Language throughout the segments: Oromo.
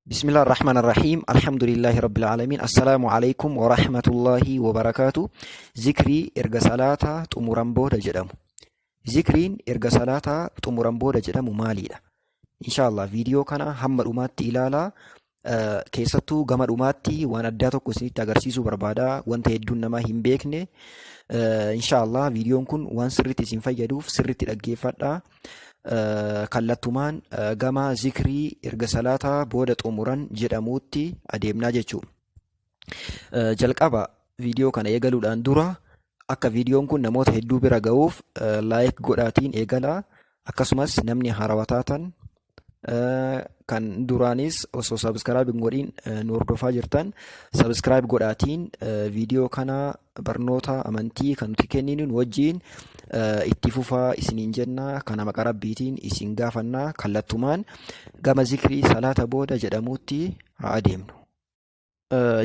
Bismillah ar-Rahman ar-Rahim. Alhamdulillahi Rabbil Alamin. Assalaamu alaikum wa rahmatullahi wa barakaatu. Zikrii erga salaataa xumuran booda jedhamu. Zikriin erga salaataa xumuran booda jedhamu maaliidha? Inshaallah viidiyoo kana hamma dhumaatti ilaalaa. Keessattuu gama dhumaatti waan addaa tokko isinitti agarsiisuu barbaada. Wanta hedduun namaa hin beekne. Inshaallah viidiyoon kun waan sirriitti isin fayyaduuf sirriitti dhaggeeffadhaa. Kallattumaan gama zikrii erga salaataa booda xumuran jedhamuutti adeemnaa jechuudha. Jalqaba viidiyoo kana eegaluudhaan dura akka viidiyoon kun namoota hedduu bira ga'uuf like godhaatiin eegalaa. Akkasumas namni haarawaa taatan, kan duraanis osoo subscribe hin godhin nu hordofaa jirtan, subscribe godhaatiin viidiyoo kana barnoota amantii kan nuti kenninu nu wajjin itti fufaa isiniin jenna. Kana maqaa Rabbiitiin isin gaafannaa. Kallattumaan gama zikrii salaata booda jedhamuutti haa adeemnu.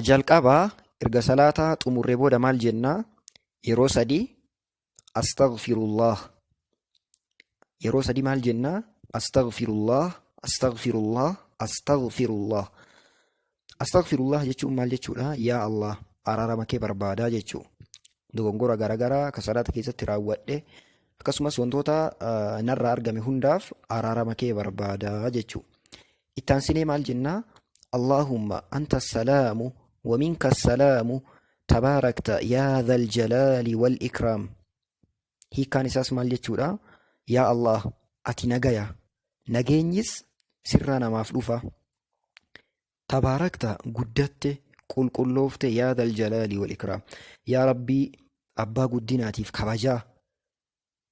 Jalqaba erga salaata xumurree booda maal jennaa? Yeroo sadii astaghfirullah. Yeroo sadii maal jennaa? Astaghfirullah, astaghfirullah, astaghfirullah. Astaghfirullah jechuun maal jechuudha? Yaa Allah, araarama kee barbaadaa jechuu. Dogongora garaagaraa ka salaata keessatti raawwadhe, akkasumas wantoota narraa argame hundaaf araarama kee barbaadaa jechuu. Ittaansinee maal jennaa? Allahumma anta salaamu wa minka salaamu, tabaarakta yaa dhal jalaali wal ikraam. Hiikkaan isaas maal jechuudha? Yaa Allah, ati nagaya. Nageenyis sirraa namaaf dhufa. Tabaarakta, guddatte, qulqulloofte, yaa dhal jalaali wal ikraam. Yaa Rabbii abbaa guddinaatiif kabajaa.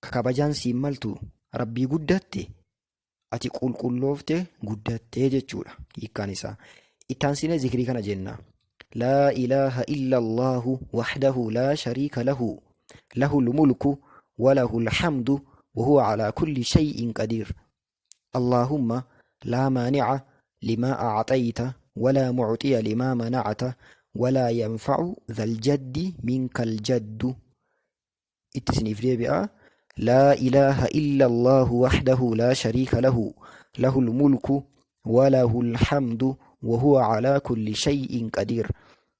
Ka kabajaan siin maltu Rabbii, guddatte, ati qulqulloofte, guddattee jechuudha hiikkaan isaa. Ittaansinee zikrii kana jenna. Laa ilaaha illa Allahu wahdahu laa shariika lahu, lahul mulku wa lahul hamdu wa huwa alaa kulli shay'in qadiir. Allahumma laa maani'a limaa a'xayta, walaa mu'xiya limaa mana'ta, walaa yanfa'u dhal jaddi minkal jaddu. Itti isiniif deebi'a. Laa ilaaha illa Allahu wahdahu laa shariika lahu, lahul mulku wa lahul hamdu wa huwa alaa kulli shay'in qadiir.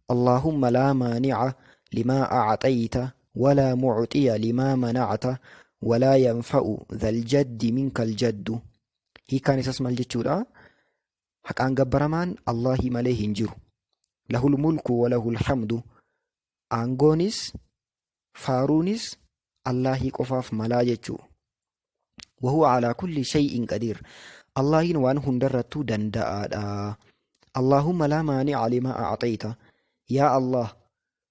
Allahumma laa maani'a limaa a'xayta, walaa mu'xiya limaa mana'ta, walaa yanfa'u dhal jaddi minkal jaddu. Hiikkaan isaas maal jechuudha? Haqaan gabbaramaan Allaahii malee hin jiru. Lahul mulku wa lahul hamdu. Aangoonis faaruunis Allaahii qofaaf malaa jechuu. Wahuwa alaa kulli shay'in qadiir. Allaahiin waan hundarrattuu danda'aadha. Allaahumma laa maani'a limaa a'xayta. Yaa Allah,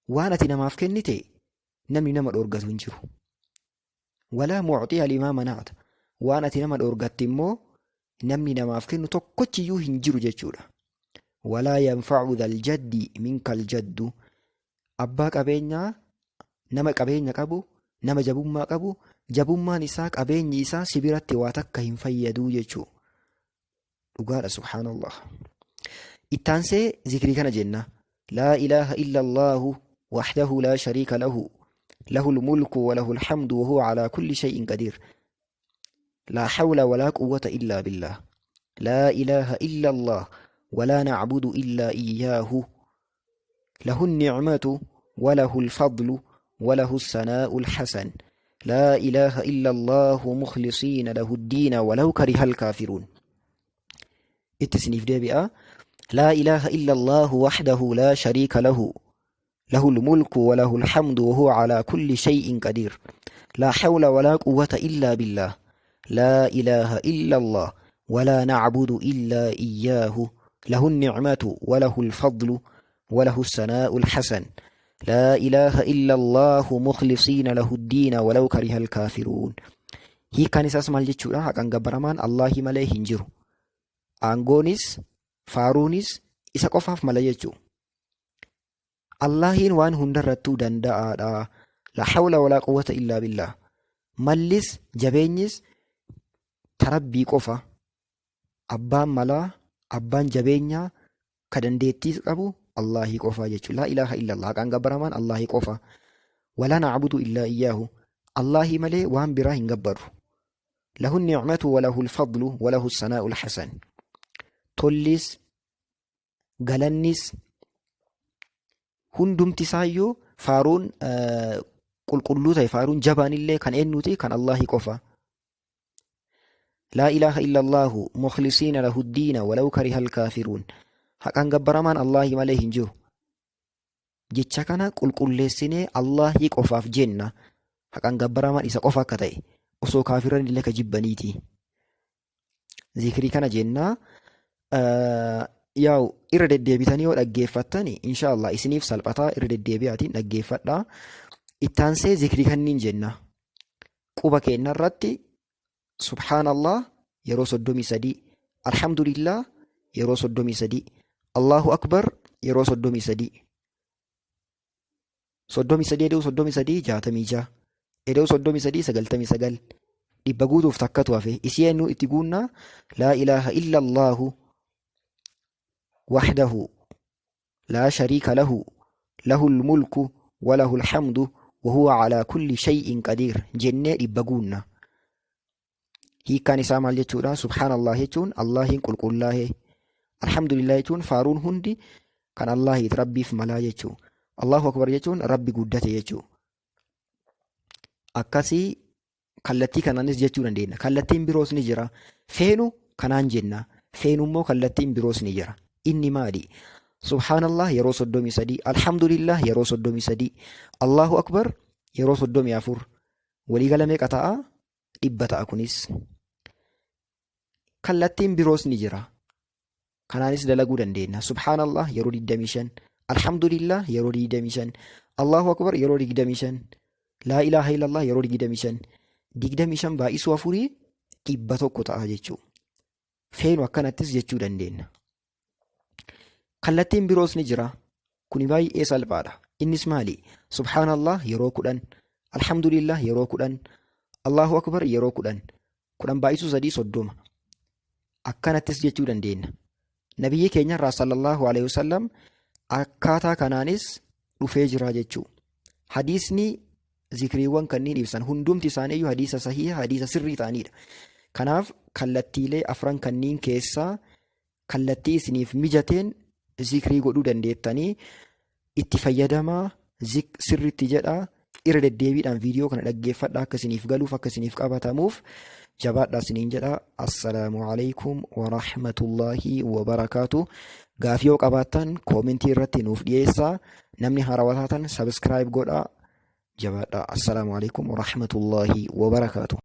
waan ati namaaf kennite namni nama dhoorgatu hin jiru. Walaa mu'xiya limaa mana'ta. Waan ati nama dhoorgatte immoo namni namaaf kennu tokkochiyyuu hin jiru jechuudha. Walaa yanfa'u dhal jaddi minkal jaddu. Abbaa qabeenyaa, nama qabeenya qabu, nama jabummaa qabu, jabummaan isaa, qabeenyi isaa si biratti waa takka hin fayyaduu jechuu. Dhugaadha, subhaanallah. Ittaansee zikrii kana jenna. Laa ilaaha illa Allahu wahdahu laa shariika lahu, lahul mulku wa lahul hamdu wa huwa alaa kulli shay'in qadiir. Laa hawla walaa quwwata illaa billah. Laa ilaaha illa Allah walaa na'budu illaa iyyaahu. Lahu ni'matu wa lahul fadlu wa lahu sanaa'ul hasan. Laa ilaaha illa Allahu mukhlisiina lahu ddiina walaw karihal kaafiruun. Itti isiniif deebi'a. Laa ilaaha illa Allahu wahdahu laa shariika lahu. Lahul mulku wa lahul hamdu wa huwa alaa kulli shay'in qadiir. Laa hawla walaa quwwata illaa billaah. Laa ilaaha illa Allah walaa na'budu illaa iyyaahu. Lahu ni'matu wa lahul fadlu wa lahu sanaa'ul hasan. Laa ilaaha illa Allahu mukhlisiina lahu ddiina walaw karihal kaafiruun. Hiikkaan isaas maal jechuudha? Haqaan gabbaramaan Allaahii malee hin jiru. Aangoonis faaruunis isa qofaaf mala jechuudha. Allaahiin waan hundarrattuu danda'aadha. La hawla walaa quwwata illaa billah. Mallis jabeenyis ta Rabbii qofa. Abbaan malaa, abbaan jabeenyaa, ka dandeettiis qabu Allaahii qofa jechuudha. Laa ilaaha illallah. Haqaan gabbaramaan Allaahii qofa. Walaa na'budu illaa iyyaahu. Allaahii malee waan biraa hin gabbarru. Lahu ni'matu wa lahul fadlu wa lahu sanaa'ul hasan. Tollis Galannis hundumti isaayyuu faaruun qulqulluu ta'e, faaruun jabaanillee kan eenyuuti? Kan Allahi qofa. Laa ilaaha illallaahu mukhlisiina lahu ddiina walaw karihal kaafiruun. Haqaan gabbaramaan Allahi malee hin jiru. Jecha kana qulqulleessinee Allahi qofaaf jenna. Haqaan gabbaramaan isa qofa akka ta'e osoo kaafirran illee ka jibbaniiti. Zikrii kana jenna. Yaa'u irra deddeebitanii yoo dhaggeeffattan insha Allah isiniif salphataa, irra deddeebi'aatiin dhaggeeffadhaa. Ittaansee zikrii kanniin jenna. Quba keenya irratti subhaanallah yeroo 33, alhamdulillah yeroo 33, Allahu akbar yeroo 33. 33 eda'uu 33 66, eda'uu 33 99, 100 guutuuf takkatu hafe. Isii eenyu itti guunnaa? Laa ilaaha illa Allaahu wahdahu laa shariika lahu lahul mulku walahul hamdu wahuwa calaa kulli shay'in qadiir jennee 100 guunna. Hiikkaan isaa maal jechuudha? Subhaanallah jechuun Allaahiin qulqullaahe. Alhamdulillah jechuun faaruun hundi kan Allaahiit, Rabbiif malaa jechuu. Allahu akbar jechuun Rabbi guddate jechuu. Akkasii kallattii kanaanis jechuu dandeenya. Kallattiin biroos ni jira. Feenu kanaan jenna. Feenu immoo kallattiin biroos ni jira. Inni maali? Subhaanallah yeroo 33, Alhamdulillah yeroo 33, Allahu akbar yeroo 34. Waliigala meeqa ta'a? 100 ta'a kunis. Kallattiin biroos ni jira. Kanaanis dalaguu dandeenya. Subhaanallah yeroo 25, Alhamdulillah yeroo 25, Allahu akbar yeroo 25, Laa ilaaha illallah yeroo 25. 25 baay'isuu afurii 100 ta'a jechuudha. Feenu akkanattis jechuu dandeenya. Kallattiin biroos ni jira. Kuni baay'ee salphaadha. Innis maali? Subhaanallah yeroo 10, Alhamdulillah yeroo 10, Allahu akbar yeroo 10. 10 baay'isuu sadii 30. Akkanattis jechuu dandeenya. Nabiyyi keenya irraa sallallahu alaihi wasallam akkaataa kanaanis dhufee jira jechuu. Hadiisni zikriiwwan kanneen ibsan hundumti isaaniiyyuu hadiisa sahiha, hadiisa sirrii ta'anidha. Kanaaf kallattiilee afran kanniin keessaa kallattii isiniif mijateen zikrii godhuu dandeettanii itti fayyadamaa, sirriitti jedhaa, irra deddeebiidhaan viidiyoo kana dhaggeeffadhaa akka isiniif galuuf, akka isiniif qabatamuuf jabaadhaa isiniin jedha. Assalaamu alaikum wa rahmatullaahi wa barakaatu. Gaafii yoo qabaattan koomentii irratti nuuf dhiyeessaa. Namni haarawaa taatan sabiskiraayib godhaa. Jabaadhaa. Assalaamu alaikum wa rahmatullaahi wa barakaatu.